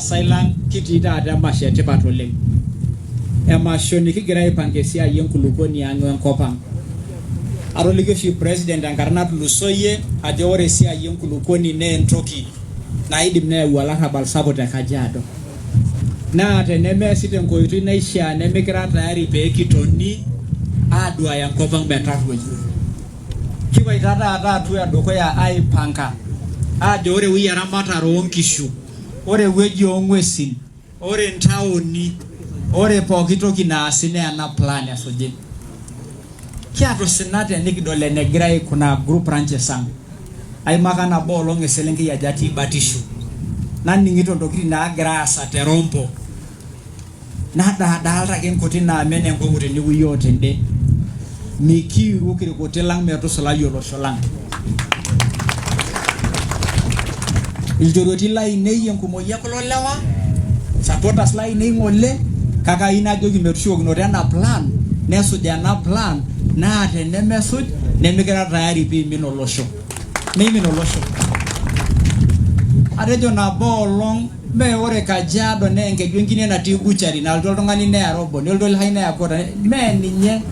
Irmaasai lang kitii taata emasho etipat oleng. Emasho nikigira aipanga esiai enkulukuoni ang wenkop ang. Atoliki oshi president tenkata natulusoyie ajo ore esiai enkulukuoni naa entoki naidim neyau olarrabal sapuk te Kajiado. Naa tenemeesi tenkoitoi naishaa nemikira tayari pee kitoni aduaya enkop ang metarruoi. Kipoita taata atua edukuya aipanga aajo ore ewueji eramatare oo nkishu, ore ewueji oo ng'uesin, ore ntaoni, ore pooki toki naasi naa ena plan esuji. Kiata osina tenikidol enegirai aikunaa group ranches ang. Aimaka nabo olong eselenkei ajo atii batisho. Naning'ito ntokitin naagira aasa te Rombo. Nadaadaalta ake nkuti naamen enkong'u tenewueji o tende. Mikiiruk irkuti lang metusulai olosho lang. Ilchorueti lainei enkumoi e kulo lewa, supporters lainei ng'ole, kake ayieu najoki metushukokinoto ena plan, nesuj ena plan, naa tenemesuj nemikira tayari piimin olosho. Meimin olosho. Atejo nabo olong Mee ore Kajiado naa enkeju enkine natii butchery nalotu oltung'ani neya robo nelotu olikae neya quarter mee ninye.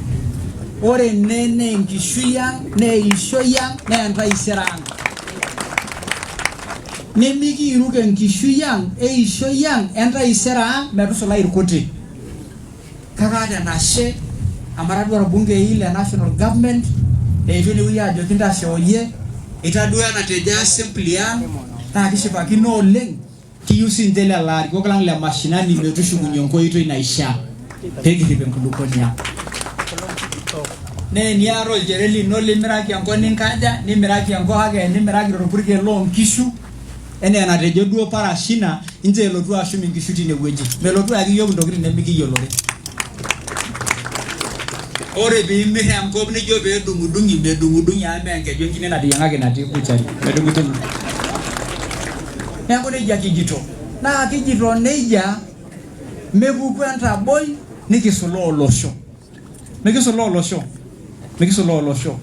Ore ene naa enkishui ang, naa eishoi ang, naa entaisere ang. Nemikiiruk enkishui ang, eishoi ang, entaisere ang metusulai irkuti. Kake aata enashe amu atadua irbungei le national government eetuo enewueji aajo kintashe oyie, itadua enatejo assembly ang naa kishipakino oleng. Kiyieu siinche lelo arikok lang le mashinani metushukunye enkoitoi naishaa pee kirrip enkulukuoni ang. Naa eniata olchore lino limiraki enkop ninkaja, nimiraki enkop kake enimiraki torpurkel loo nkishu Enaa enatejo duo Parashina, inchoo elotu ashum inkishu tine wueji. Melotu ayaki iyiook intokitin nemikiyiolore. Ore piimir enkop nijo pee edung'udung'i, medung'udung'i amu mee enkeju enkine nateyiang'aki natii butchery. Medung'udung'i. Neeku neijia kijito. Naa kijito neijia mepuku entaboi nikisulaa olosho. Mikisulaa olosho, mikisulaa olosho.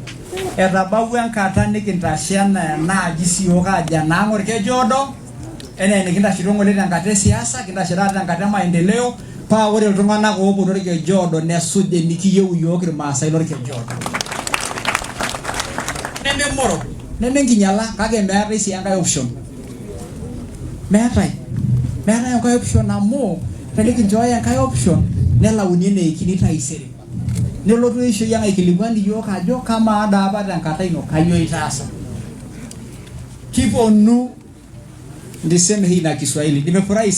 Etabawua enkata nikintashe anaa enaaji siyiok aajo enaang orkeju oodo, enaa enikintashito ng'ole tenkata e siasa, kintashe taata tenkata e maendeleo, paa ore iltung'anak ooponu orkeju oodo nesuj enikiyieu iyiook irmaasai lorkeju oodo. Nememoro, nemenkinyala kake meetae sii enkae option. Meetae. Meetae enkae option amu tenikinchooyo enkae option nelauni eneikini taisere. Nelotu eishoi ang aikilikuan iyiook ajo kamaa doi apa tenkata ino kainyoo itaasa. Kiponu niseme hii na Kiswahili. Nimefurahi.